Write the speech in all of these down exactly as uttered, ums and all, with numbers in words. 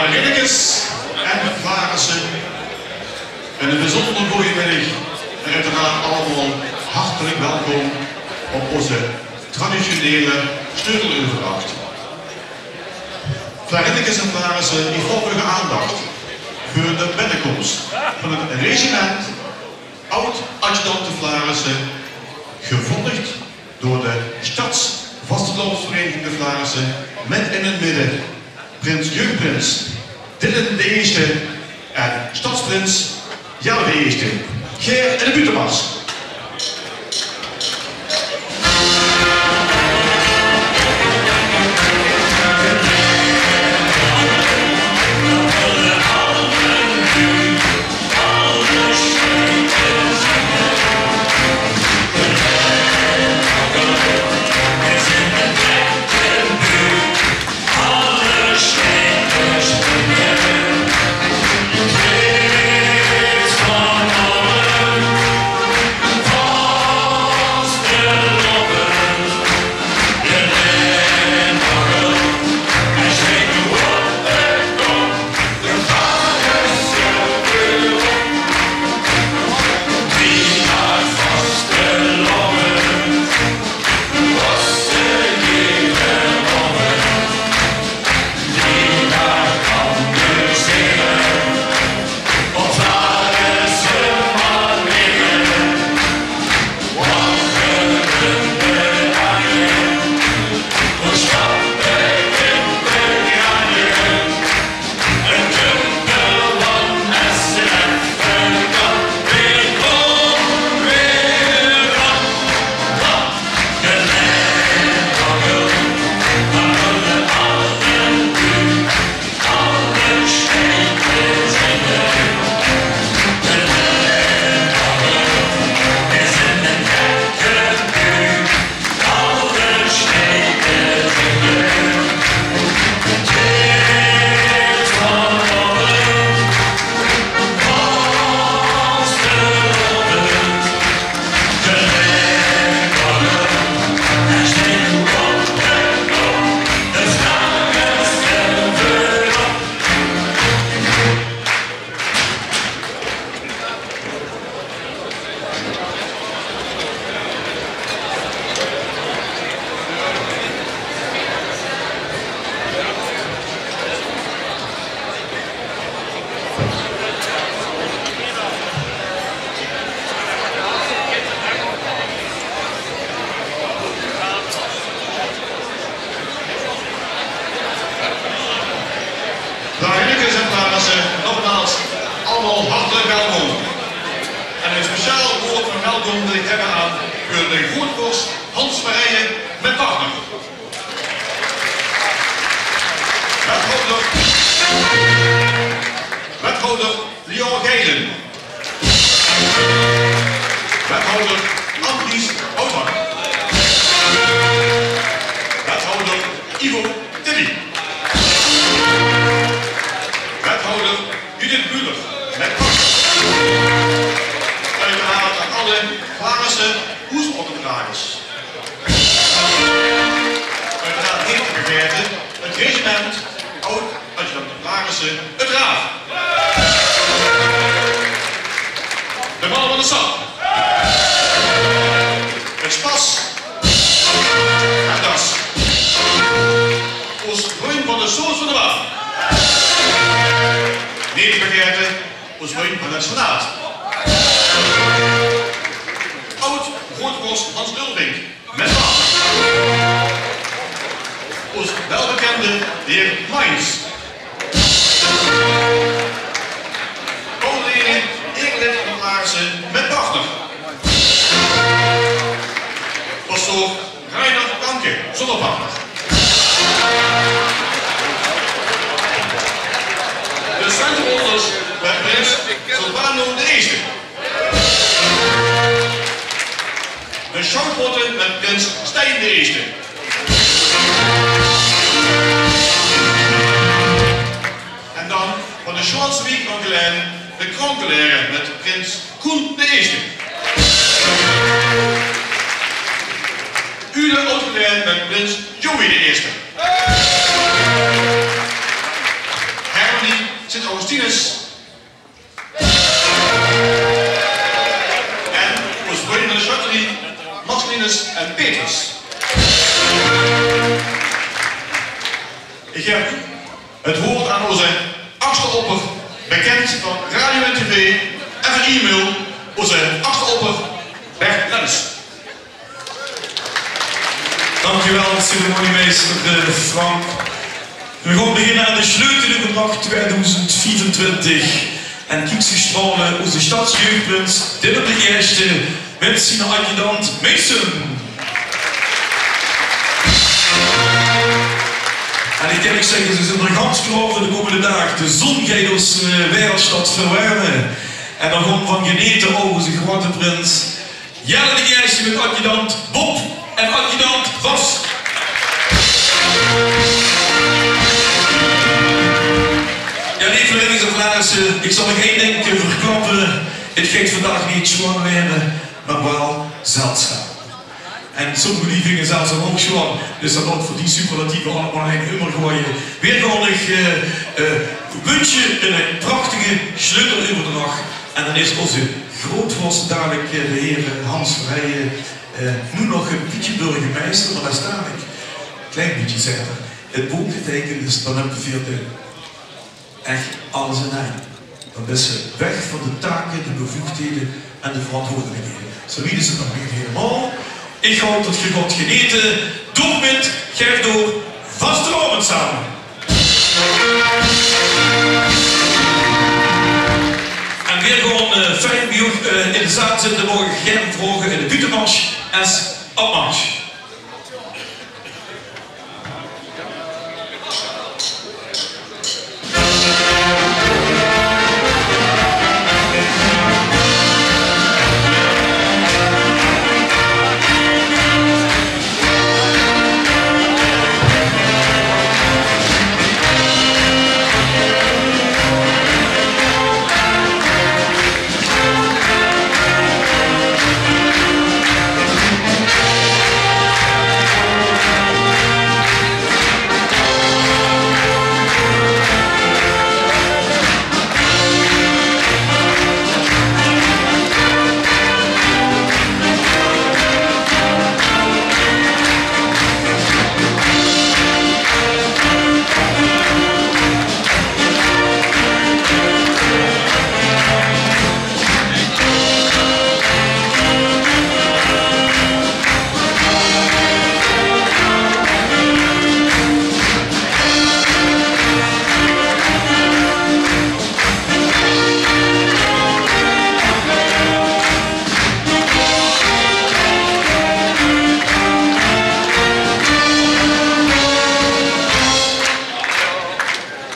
Flarinnekes en Flarisse, 'ne bezunjer goojemiddig en oeteraard allemaol hartelik welkom op ózze traditionele sjleuteleuverdrach. Flarinnekes en Flarisse, ich vraog eur aandach veur de binnekóms van 't regiment Aod-Adjudante Flarisse, gevolg door de Sjtadsvastelaovesvereiniging de Flarisse, mit in 't midde prins, jeugdprins Dylan d'n Ierste en sjtadsprins Jelle d'n Ierste. Gaer in de buuttemars. Flarinnekes en Flarisse, nogmaals allemaol hartelik welkom. En ein speciaal waord van welkom wil ich höbbe aan de groeatvorst Hans Verheijen mit partner. Wethouder, wethouder Leo Geilen. Wethouder Andries Houtman. Wethouder Ivo Tilly. Wethouder Judith Buller. Mit oeteraard aan alle Flarisse hoesordedragers. Oeteraard neet te vergaete 't regiment Aod-Adjudante Flarisse, 't RAAF. De manne van de Sap. 't Spas. En Das. Ós vrunj van de Soos van de Waal. Neet te vergaete ós vrunj van 't Senaat. Aod-groeatvorst Hans Ulvink. Mit ós welbekende heer Meins. Paul Lely, ierelid van Flarisse, mit partner. Pastoor Reiner Kanke, zónger partner. De Swentewolders mit prins Silvano d'n Ierste. De Sjoutbotte mit prins Stijn d'n Ierste. En dan van de Sjlotse wiek van Gelaen, de Kronkelere mit prins Koen d'n Ierste. Ule Oud-Gelaen mit prins Joey d'n Ierste. Herm Martinus. En ós brunj van de sjötterie, Martinus en Peters. Ich gaef noe 't woord aan ózze achterop, bekènd van radio en tv en van e-mail, ózze achterop, Bert Lens. Dankjewel, ceremoniemeister, eh, Frank. Veer gaon beginne aan de sjleutelöverdrach twiedoezend viefentwintig. En kiek ze sjtraole, ózze sjtadsjeugprins Willem d'n Ierste mit zien adjudant Mason. En ich kin uch zègke, ze zeen d'r gans klaor veur de kómmende daag. De zon geit ós, eh, waereldsjtad verwerme. En dao gaon v'r van genete, ouch ózze groeate prins. Jelle d'n Ierste mit adjudant Bob en adjudant Bas. Jao, leef Vleringer en Vlerisse, ich zal uch ein dink verklappe. 't Geit vandaag neet sjoean waere, mer waal zeldzaam. En sommige die vinge 't zelfs ouch sjoean. Dus dan mót veur die superlatieve allemaol ein ummer goeaje. Veer gaon uch, eh, eh, winsje ein prachtige sjleutelöverdrach. En dan is ózze groeatvors dalik, eh, de heer, eh, Hans Verheijen, eh, noe nog ein bietje burgemeister, mer det is dalik. Klein bietje, zaet 'r. 't Book geteikend is, dan höbbe veer de ech alles in ein. Dan bis se weg van de take, de bevoegdhede en de verantwoordelikhede. Zoe wied is 't nog neet hielemaol. Ich haop det geer gaot genete. Doot mit, gaef door, vastelaovend same. En veer gaon, eh, fijn bie uch, eh, in de zaal zitte, moge gein vraoge in de buuttemars es opmars.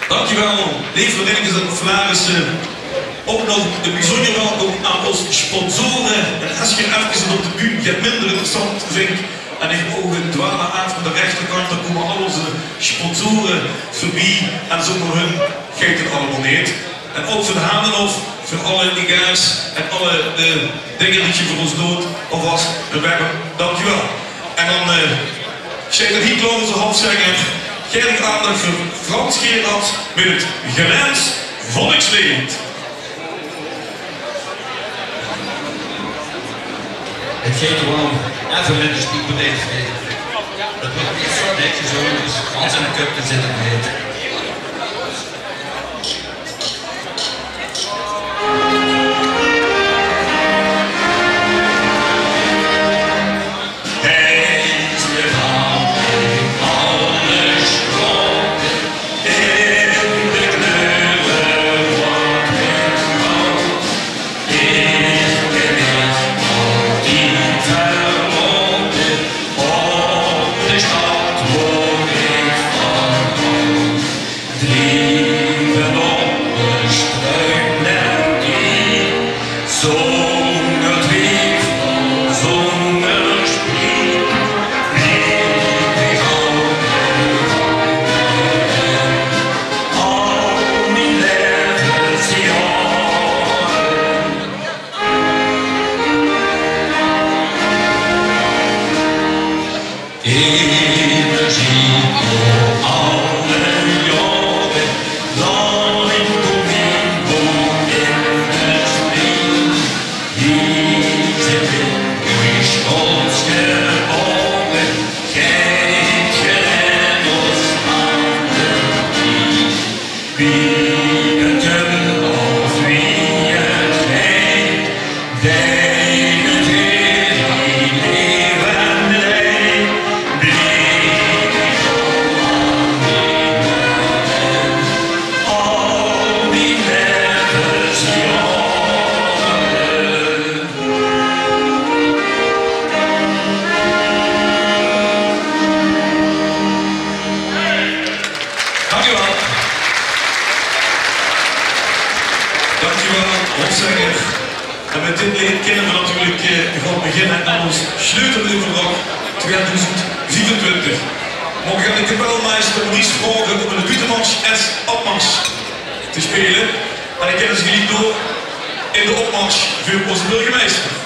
Dankjewel, leef Vleringer en Vlerisse. Ouch nog ein biezunjer welkom aan ós sponsore. En es geer efkes op de bühne 't minder interessant vingt en ich ouch ein dwaal aaf aan de rechterkantj, dan kómme al ózze sponsore veurbie en zónger hun geit 't allemaol neet. En ouch veur de Hanenhof, veur alle egaars en alle, eh, dinger die geer veur ós doot, alvas ein werm dankjewel. En dan, eh, sjteit d'r hie klaor ózze hofzenger. Gaef aandach veur Frans Gerards mit 't Gelaens volksleed. 't Geit d'r waal óm effe mit de stiek beleefdheid. 't Weurt neet zoe dik gezónge, dus Frans in de köp, det zit 'm neet. Dank u wel. Dank u wel, Hofzegger. En mit dit leed kinne v'r natuurlik, eh, gaon beginne aan ós sleuteleuverdrach tweeduizend viefentwintig. Maag ich aan de kapelmeister Maurice vraoge óm de buuttemars es opmars te speule. En dan kinne ze geliek door in de opmars veur ózze burgemeister.